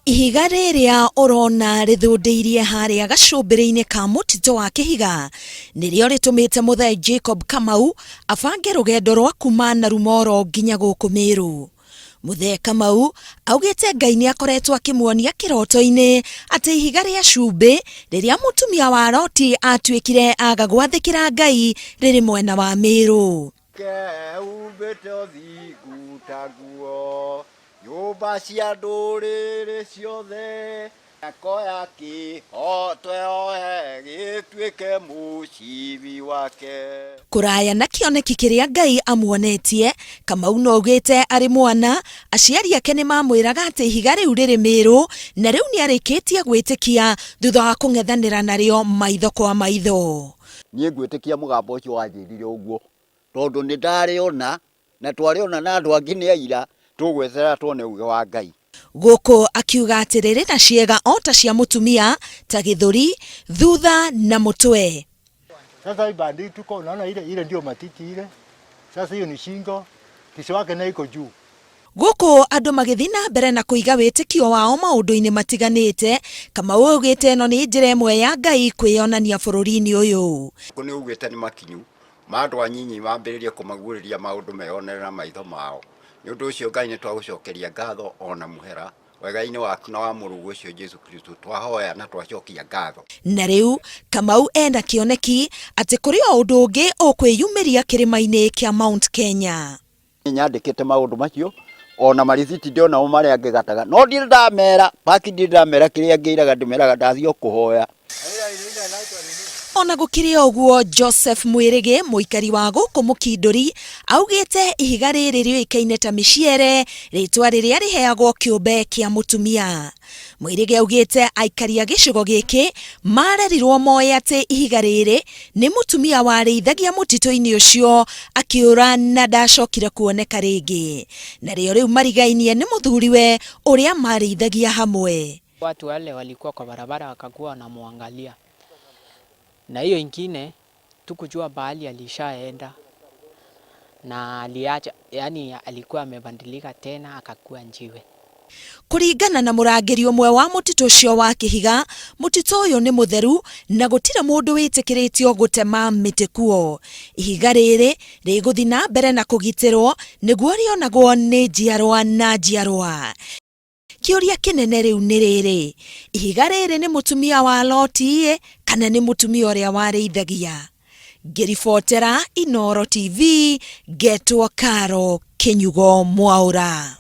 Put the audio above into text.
Ihiga rĩrĩa ũrona rĩthũndĩirie harĩa gacũmbĩrĩ-inĩ ka mũtitũ wa Kĩhiga nĩrĩo rĩtũmĩte Mũthee Jacob Kamau abange rũgendo rwa kuma Narumoro nginya gũkũ Mĩrũ. Mũthee Kamau augĩte Ngai nĩ akoretwo akĩmuonia kĩroto-inĩ atĩ ihiga rĩa cumbĩ rĩrĩa mũtumia wa Loti atuĩkire aga gwathĩkĩra Ngai rĩrĩ mwena wa Mĩrũ. Kehumbĩte ũthingu ta nguo, nyũmba cia ndũrĩrĩ ciothe, mĩako ya kĩhooto eohe gĩtuĩke mũcibi wake. Kũraya na kĩoneki kĩrĩa Ngai amuonetie, Kamau no augĩte arĩ mwana, aciari ake nĩmamwĩraga atĩ ihiga rĩu rĩrĩ Mĩrũ na rĩu nĩarĩkĩtie gwĩtĩkia thutha wa kũng'ethanĩra narĩo maitho kwa maitho. Niĩ ngwĩtĩkia mũgambo ũcio wanjĩrire ũguo tondũ nĩ ndarĩona na twarĩona na andũ angĩ nĩ aira, tũgweterera tuone uge wa Ngai. Gũkũ akiuga atĩ rĩrĩ na ciĩga o ta cia mũtumia ta gĩthũri, thutha na mũtwe. Sasa hii bandi tuko unaona ile ile ndio matiti ile. Sasa hiyo ni shingo, kichwa yake nayo iko juu. Gũkũ andũ magĩthiĩ na mbere na kũiga wĩtĩkio wao maũndũ-inĩ matiganĩte, Kamau augĩte ĩno nĩ njĩra ĩmwe ya Ngai kwĩyonania bũrũri-inĩ ũyũ. Nĩ augĩte nĩ makinyu ma andũ anyinyi mambĩrĩrie kũmaguũrĩria maũndũ meyonere na maitho mao. Nĩ ũndũ ũcio Ngai nĩ twagũcokeria ngatho o na mũhera wega-inĩ waku na wa mũrũguo ũcio Jesu Kristo twahoya na twacokia ngatho. Na rĩu Kamau ena kĩoneki atĩ kũrĩ o ũndũ ũngĩ ũkwĩyumĩria kĩrĩma-inĩ kĩa Mount Kenya. Nyandĩkĩte maũndũ macio ona marithiti ndĩ onamo marĩa ngĩgataga no ndirĩ ndamera baki ndirĩ ndamera kĩrĩa ngĩiraga ndĩmeraga ndathiĩ o kũhoya. Ona gũkĩrĩ ũguo Joseph Mwĩrĩgĩ mũikari wa gũkũ Mũkindũri augĩte ihiga rĩrĩ rĩũĩkaine ta mĩciere rĩtwa rĩrĩa rĩheagwo kĩũmbe kĩa mũtumia. Mwĩrĩgĩ augĩte aikari a gĩcigo gĩkĩ marerirwo moĩ atĩ ihiga rĩrĩ nĩ mũtumia warĩithagia mũtitũ-inĩ ũcio akĩũra na ndacokire kuoneka rĩngĩ. Narĩo rĩu marigainie nĩ mũthuriwe ũrĩa marĩithagia hamwe. Watu wale walikuwa kwa barabara wakakuwa wanamuangalia, na hiyo ingine tukujua bahali alishaenda na aliacha, yani alikuwa amebadilika tena akakuwa njiwe. Kũringana na mũrangĩri ũmwe wa mũtitũ ũcio wa Kĩhiga, mũtitũ ũyũ nĩ mũtheru na gũtirĩ mũndũ wĩtĩkĩrĩtio gũtema mĩtĩ kuo. Ihiga rĩrĩ rĩgũthiĩ na mbere na kũgitĩrwo nĩguo rĩonagwo nĩ njiarwa na njiarwa. Kĩũria kĩnene rĩu nĩ rĩrĩ, ihiga rĩrĩ nĩ mũtumia wa Loti kana nĩ mũtumia ũrĩa warĩithagia? Ngĩribotera Inooro TV, ngetwo Caro Kĩnyugo Mwaũra.